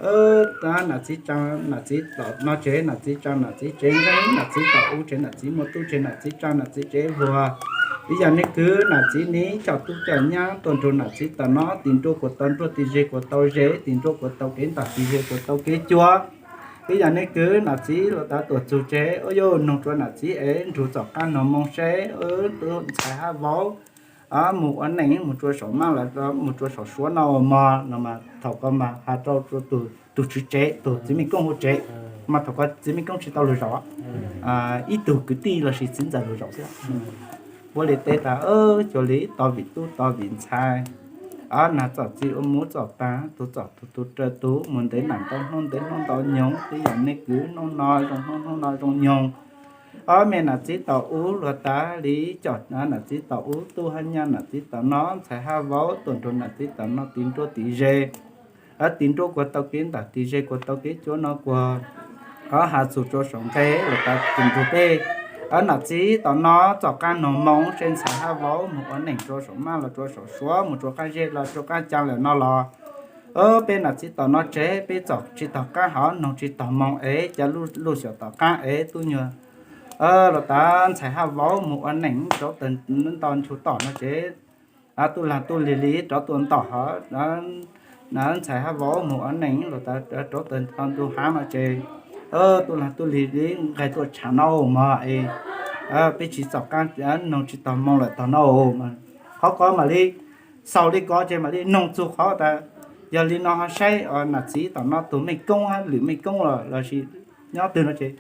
Nam txiv tsa nam txiv tom no tsev, nam txiv tsa nam txiv tsev nqeeb, nam txiv tom u tsev nam txiv muaj tub tsev, nam txiv tsa nam txiv tsev vuag. Ib yam nej kwv nam txiv nim coj tub coj nyab tuaj nrug nam txiv tom no, tim nruaj kuas tau nruaj, tim ze kuas tau ze, tim nruaj kuas tau kev ntag, tim ze kuas tau kev cuab. Ib yam nej kwv nam txiv los tav tuam txug tsev, ua yuj noog rua nam txiv es nrug txom qaab noog moo seb tub ntxhais hab vauv mus ua neej mus rua saum mab los mus rua saum suav no mog no mas thaum ko mas has rau tus tswv tsev, tus txiv Mej Koob huv tsev, mas thaum ko txiv Mej Koob tsis tau lug zaum, ib tug kwv tij lossis txiv ntxawm lug zaum xwb. Puab li teb tas, cuag li tau vim tub tau vim ntxhais, nag txom txij ua muv txom paag, tug txom tug tug raws tug, mus ntev nam ntau hnub ntev hnub ntau nyoog, tib yam nej kwv hnub no zoo hnub, hnub no zoo nyoog. Ob me nam txiv tom ub luag tav li coj nam txiv tom ub, tub hab nyab nam txiv tom no, ntxhais hab vauv tuaj nrug nam txiv tom no, tim nruaj tim ze, tim nruaj kuas tau kev ntag, tim ze kuas tau kev cuab no kuas, o has txug rua saum nqe los tav tug nrug peb, nam txiv tom no txom qaab noog moo seb ntxhais hab vauv mus ua neej rua saum mab los rua saum suav, mus rua qaab zeb los rua qaab caa lawm no los, peb nam txiv tom no tsev peb txom tsis tog qaab hov noog tsis tog moo es ca luj xyom tom qaab es tub nyuag los tav ntxhais hab vauv mus ua neej rov tawg ntau nchu tom no tsev, tub laag tub lig li rov tuaj ntom hov, ntxhais hab vauv mus ua neej los tav rov tawg ntau ntu haav no tsev, tub laag tub lig li nqaij tuaj tshaav no mog es peb tsis txom qaab noog tsis tog moo lawm tog no. Qhov ko mam li xaus li ko ces mam li noog txug qhov tas, yog li no ho saib nam txiv tom no tug Mej Koob hab lwm Mej Koob los lossis nyob twg no ces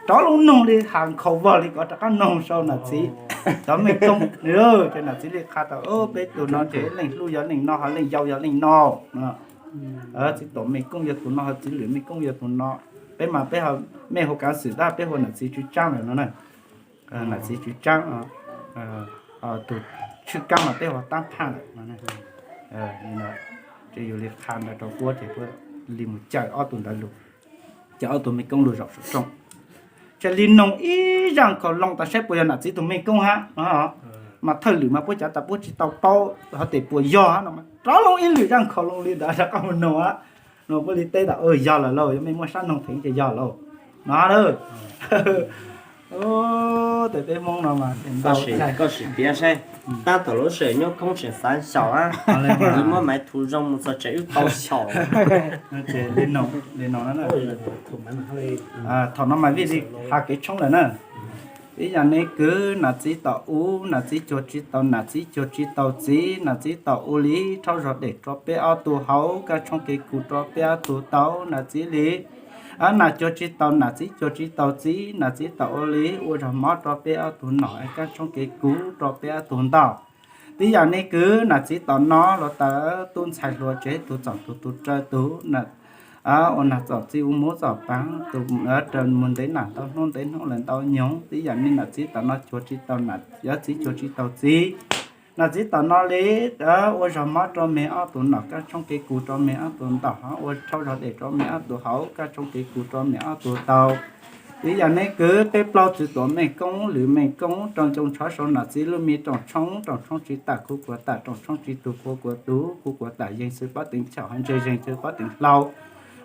rov lug noog li has nkhaus vog li ko rov qaab noog sau nam txiv cov Mej Koob. Ces nam txiv li qha tas, peb tug no ces leej hlub yog leej no, ho leej yau yog leej no. Txiv tom Mej Koob yog tug no, ho txiv lwm Mej Koob yog tug no. Peb mas peb mej hu kaav xwm tab peb hu nam txiv tswv tsaab lawm no na. Nam txiv tswv tsaab, tug tshwj kaab mas peb hu taab phaj lawm no. Ces yus li qha ntawd rau puab ces puab li mus cawm ob tug ntawd lug, cawm ob tug Mej Koob lug zaum saum rooj. Ces li noog ib zaj nkhaus loo tas saib puas yog nam txiv tug Mej Koob hab no. Mas thawj lwm mas puab cav tas puab tsis tau paub hov tes puas yog hab no, rov loo ib lwm zaj nkhaus loo li ntawd rov qab mus noog hab no puab li teb tas, yog lawm lauj, yog mej muaj sab noog theev ces yog lauj no. Tes peb Hmoob no mas koj sim piav saib, tab tom lub sij hawm nyob khoob tseem xav xyaum, muab maiv thu zoo mus txog tseem wb tau xyaum. Thaum no mas vij li has kev tshoob lawm na. Ib yam nej kwv nam txiv tom ub, nam txiv cuag tsis tau nam txiv, cuag tsis tau txiv, nam txiv tom ub li rhaub zog dej rau peb ob tug haus, kab tshoob kev kuv rau peb ob tug tau, nam txiv li nam cuag tsis tau nam txiv, cuag tsis tau txiv, nam txiv tom ub li ua zog mob rau peb ob tug nom, kab tshoob kev kuv rau peb ob tug ntau. Tib yam nej kwv nam txiv tom no los tav tub ntxhais hluas tsev, tug txom tug tug raws tug, ua nag txom txij ua muv txom paag, tug raws mus ntev nam ntau hnub ntev hnub lawm ntau nyoog. Tib yam nej nam txiv tom no cuag tsis tau nam txiv, cuag tsis tau txiv, nam txiv tom no li ua zog mob rau mej ob tug nom, kab tshoob kev kuv rau mej ob tug ntau, ua rhaub zog dej rau mej ob tug haus, kab tshoob kev kuv rau mej ob tug tau. Tib yam nej kwv peb plaub txwv tuam Mej Koob lwm Mej Koob, rooj ntsoov tshov sau nam txiv lub me rooj tshoob, rooj tshoob tsis tam khu kuas tam, rooj tshoob tsis tug khu kuas tug, khu kuas tam yeeg xwb pob teev chaum, ho ntse zeeg xwb pob teev hlau.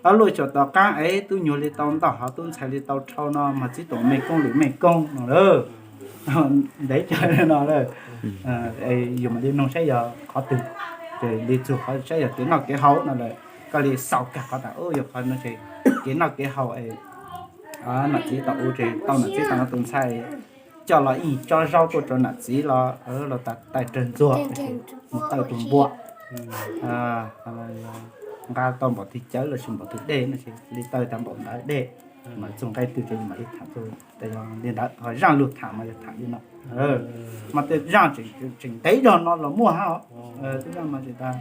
Ob luaj xyom tom qaab es tub nyuag li tau ntau, ho tub ntxhais li tau rhau no mas txwv tuam Mej Koob lwm Mej Koob no lawm. Ntev tsawg no lawm. Yus mam li noog saib yog qhov twg, ces li txug qhov saib yog kev noj kev haus no lawm, koj li xaus kag qhov tas yog qhov no ces kev noj kev haus. Nam txiv tom ub ces tau nam txiv tom no tus ntxhais coj los ib tsob zaub tuaj rau nam txiv los, los tav taij rawg ntxuag, mus taw tus npua, nqa tau npaum twg cawv lossis npaum twg dej no ces li taw tau npaum ntawd dej, mas txug nqe twg ces mam li tham, li ntawd ho zaaj lug tham mas yog tham li no. Mas tej zaaj tseem ntev zog no los muaj hab. Tej zaaj mas tseem tas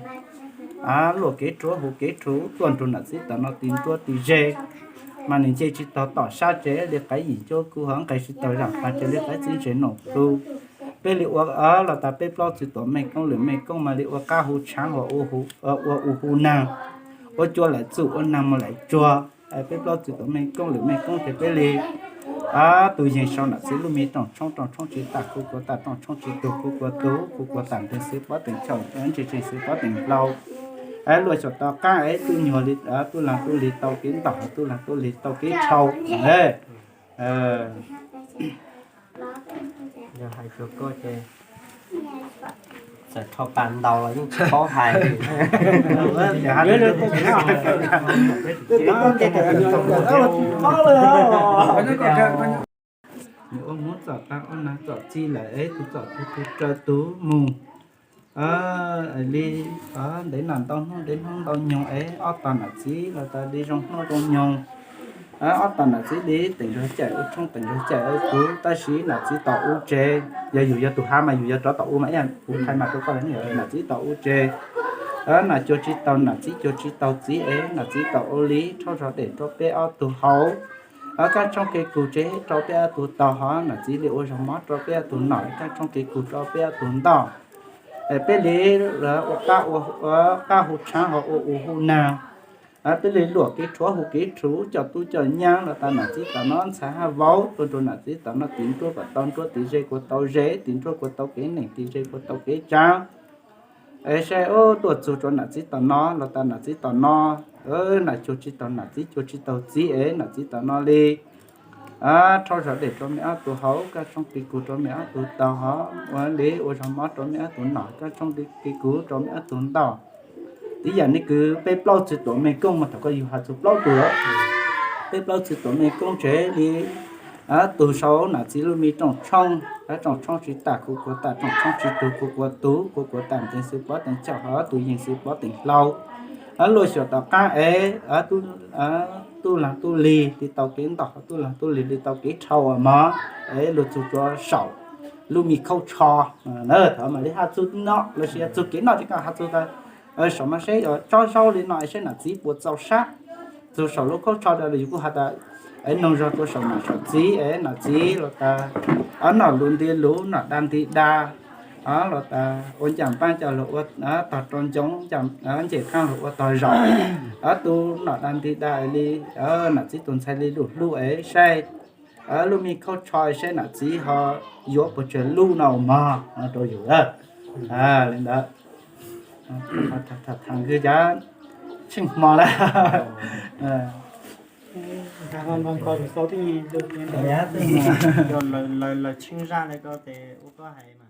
luaj kev rhuav huv kev rhuv tuaj nrug nam txiv tom no tim nruab tim ze, mas nws nce tsis tau tom sab tsev li qaib yim cuab kub, ho nqes tsis tau zaaj qaab tsev li qaib txib ntse noom tu. Peb li ua los tas peb plaub txwv tuam Mej Koob lwm Mej Koob mas li ua qab hu tshaav, ua u hu naag, ua cua laim txuj ua naag mus laim tsuag. Peb plaub txwv tuam Mej Koob lwm Mej Koob ces peb li tus yeeg sau nam txiv lub me rooj tshoob, rooj tshoob tsis tam khu kuas tam, rooj tshoob tsis tug khu kuas tug, khu kuas tam ntse xwb pob teev chaum, ntse zeeg xwb pob teev hlau. Luag xyaum tom qaab es tub nyuag li, tub laag tub lig tau kev ntaus, tub laag tub lig tau kev rhau. Txawm rho pas ntaus los yeej tsis paub hais. Nws ua muab txom taag ua naag txom txig lawm es tug txom tug tug raws tug moog. Li ntev nag ntau hnub ntev hnub ntau nyoog es ob tog nam txiv los tas li zoo hnub zoo nyoog. Ob tog nam txiv li teem zog caim ua tshoob teem zog caim ua kuv, tab sis nam txiv tos ub tseg. Yog yus yog tug hab mas yus yog rov tom ub mas ib yam kuv thaij mas rau koj, nam txiv tos ub tseg. Nam cuag tsi tau nam txiv, cuag tsi tau txiv es nam txiv tos ub li rhaub zog dlej rua peb ob tug hauv. Kaaj tshoob kev kug tseg rua peb ob tug taug hov, nam txiv li ua zog mob rua peb ob tug nom, kaaj tshoob kev kug rua peb ob tug ntoj. Peb li ua qaab hu tshaav ho ua u hu naag. Peb li luam kev rhuav hu kev rhuv coj tub coj nyab los tas nam txiv tom no, ntxhais hab vauv tuaj rua nam txiv tom no, tiv nruab kuas tau nruab, tiv ze kuas tau ze, tiv nruab kuas tau kev neeg, tiv ze kuas tau kev tsaav. Es saib tuaj txug rua nam txiv tom no los tas nam txiv tom no, nam cuag tsi tau nam txiv, cuag tsi tau txiv es nam txiv tom no li. Rhaub zog dlej rua mej ob tug hauv, kaaj tshoob kev kug rua mej ob tug taug hov, ua li ua zog mob rua mej ob tug nom, kaaj tshoob kev kug rua mej ob tug ntoj. Ib yam le kws peb plaub txwg tuam mej koob mas thaum koj yug has txug plaub tug, peb plaub txwg tuam mej koob tseg li tug sau nam txiv lub me rooj tshoob, rooj tshoob tsi tas khuv kuas tas, rooj tshoob tsi tug khuv kuas tug, khuv kuas tas teev xwb pov teev chaw hov, tug yeeg xwb pov teev hlau. Luag xyaum tom qaab es tub laag tub lig li tau kev ntaus, tub laag tub lig li tau kev rhau mog. Es luag txug rua saum lub me khaub tsho, thaum mam li has txug no los sis has txug kev noj tsi koj has txug tas saum no seb tsob zaub li no es seb nam txiv puas txaus sab. Txug saum lub khaub tsho tas los yus kuj has tas, es noog zog rua saum nam saum txiv es nam txiv los tas, noj lus nti lus, noj da nti da, los tas ua ncaj npaab coj lug ua tog rau ncoo, ncej qaab lug ua tog zaum. Tub noj da nti da li, nam txiv tus ntxhais li lug hlub es saib lub me khaub tsho saib nam txiv ho yuav puas tsawg lub no mog rau yus. Li ntawd, thaum nkawd cav tsheej hmo lawm. Lawv tsheej zaj li ko ces ua koj hais.